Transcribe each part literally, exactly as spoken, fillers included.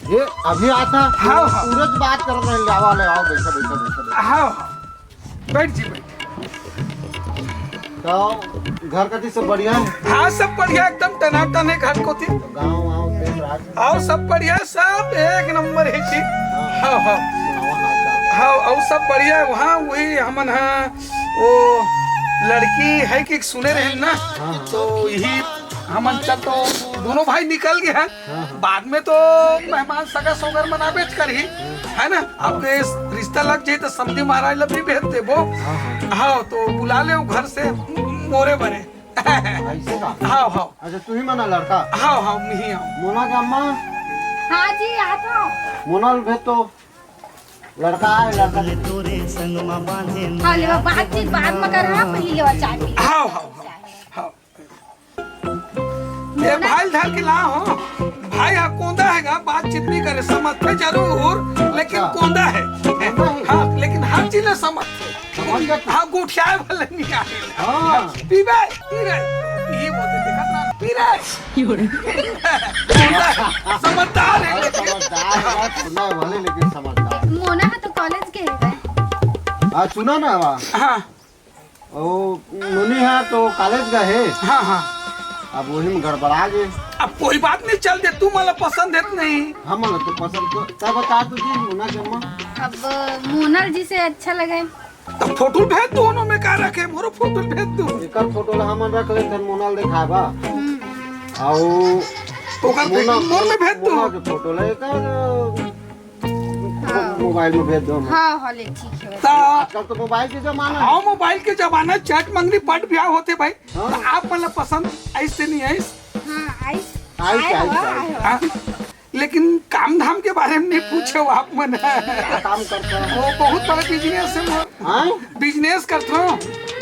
ये अभी आता। हाँ, हाँ। सूरज बात कर रहे हैं, आवा ले, आओ, बैठा, बैठा, बैठा, बैठा। हाँ, हाँ। बैठ जी, बैठ। तो घर कति सब बढ़िया है? हाँ, सब बढ़िया, एकदम टनाटन है घर कोती। तो गाँव वाँव, देश राज? आओ, सब बढ़िया, सब एक नंबर है जी। हाँ, हाँ। सुनाओ हाल चाल। हाँ, और सब बढ़िया है। वहाँ वही हमन, हाँ, वो लड़की है कि सुने रहे ना, हाँ, हाँ। तो यही हमन चल तो दोनों भाई निकल गए हैं। हाँ, हाँ। बाद में तो मेहमान सगा सोगर मनाबेच करही, है ना? अब के रिश्ता लग जाए तो समधी महाराज ला भी भेज देबो। हाँ, हाँ। हाँ, तो बुला ले घर से मोरे बरे। ऐसे का? हाँ, हाँ। अच्छा, तू ही मना लड़का? हाँ, हाँ, मैं ही हूँ। मोना के अम्मा? हाँ जी, आ तो। मोना ल भेज तो। लड़का है, लड़का। हाँ, ले बातचीत बाद में कर, हाँ, पहले ले चाय पी। हाँ, हाँ, हाँ, हाँ। ये भाई धर के ला हो। भाई हा कोंदा है गा, बातचीत नहीं करे, समझते जरूर, लेकिन अच्छा। कोंदा है। कोंदा है। हाँ, लेकिन हर चीज में समझते। समझ गया। हाँ, गोठियाए वाले नहीं आए। हाँ। पीबे, पी रहे। ये बोलते, देखा ना, पी रहे। कोंदा है, समझदार है। अरे, समझदार है, सुना है भले, लेकिन समझदार। मोना है तो कॉलेज के है। हाँ, सुना ना, वाह। हाँ। ओ, नोनी हा तो कॉलेज गा हे। हाँ, हाँ। अब वही में गड़बड़ा गे। अब कोई बात नहीं, चल दे, तू मला पसंद है तो नहीं? हाँ, मला तो पसंद तो, तब बता तू जी, मोना के अम्मा। अब मोना जी से अच्छा लगे। तो फोटो भेज दो, उन्हों में का रखे, मोरो फोटो भेज दो। एकर फोटो ला हमन रख लेथन, मोना ल देखाबा। हम्म। आओ। ओकर मोना, मोर में भेज दो। मोना के फोटो ला एकर हाँ। मोबाइल में भेज दो हम। हाँ, हाँ, ले, ठीक है। तो आजकल तो मोबाइल के जमाना है। हाँ, मोबाइल के जमाना, चट मंगनी पट ब्याह होथे भाई। हाँ। तो आप मतलब पसंद आइस ते नहीं आइस? हाँ, आइस। आइस, आए आइस, हो, आइस। आए हो। हाँ। लेकिन काम धाम के बारे में नहीं पूछे हो आप मन। क्या काम करता है? वो बहुत बड़ा बिजनेस है मोर। हाँ? बिजनेस करथो।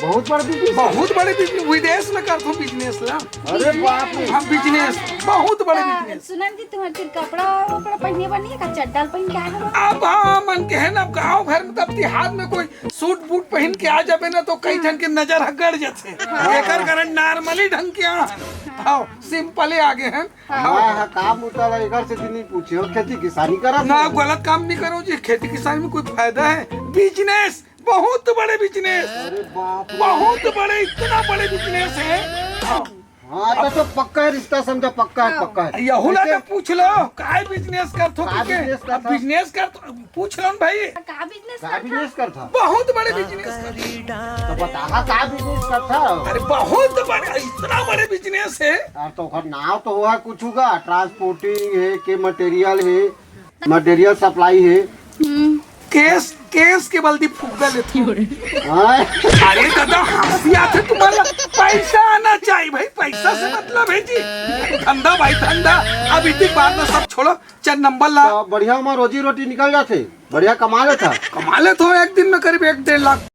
बहुत बड़ा बिजनेस? बहुत बड़े बिजनेस, विदेश में करथो बिजनेस ला। अरे बाप रे। हाँ, बिजनेस, बहुत बड़े हाँ, बिजनेस। सुनन जी, तुम्हारे फिर कपड़ा वपड़ा पहने बर नहीं है का? चड्डा पहन के आए हो? अब हाँ, मन के है ना, गाँव घर में तब देहात में कोई सूट बूट पहन के आ जाबे ना, तो कई झन के नजर ह गड़ जथे। हाँ। एकर कारण normally ढंग के आ, हाँ, simple ही आगे हैं। हाँ। हाँ, हाँ, काम उतारा, एकर से भी नहीं पूछे हो, खेती किसानी करा ना, तो? गलत काम नहीं करो जी, खेती किसानी में कोई फायदा है? बिजनेस, बहुत बड़े बिजनेस। अरे बाप रे। बहुत बड़े, इतना बड़े बिजनेस है। हाँ। हाँ, तो, तो पक्का है, रिश्ता समझा, पक्का है, हाँ। पक्का है। यहू ला ऐसे तो पूछ लो, काय बिजनेस करथो का तुके? बिजनेस अब करथा? बिजनेस कर, पूछ लो न भाई। का बिजनेस का करथा? बिजनेस करथा? बहुत बड़े बिजनेस करथा। तो बता, हाँ, का बिजनेस करथा? अरे बहुत बड़े, इतना बड़े बिजनेस है। यार, तो ओकर नाव तो हुआ कुछ होगा, ट्रांसपोर्टिंग है, के मटेरियल है, मटेरियल सप्लाई है। हम्म। केस, केस के बल्दी फुग्गा लेथो। हाँ। अरे दादा, हंसी आथे तुम्हारा। पैसा आना चाहिए भाई, पैसा से मतलब है जी। धंधा भाई, धंधा। अब इतनी बात में सब छोड़ो, चल नंबर ला। तो बढ़िया, वहाँ रोजी रोटी निकल जाथे, बढ़िया कमा लेथा। कमा लेथो एक दिन में करीब एक डेढ़ लाख।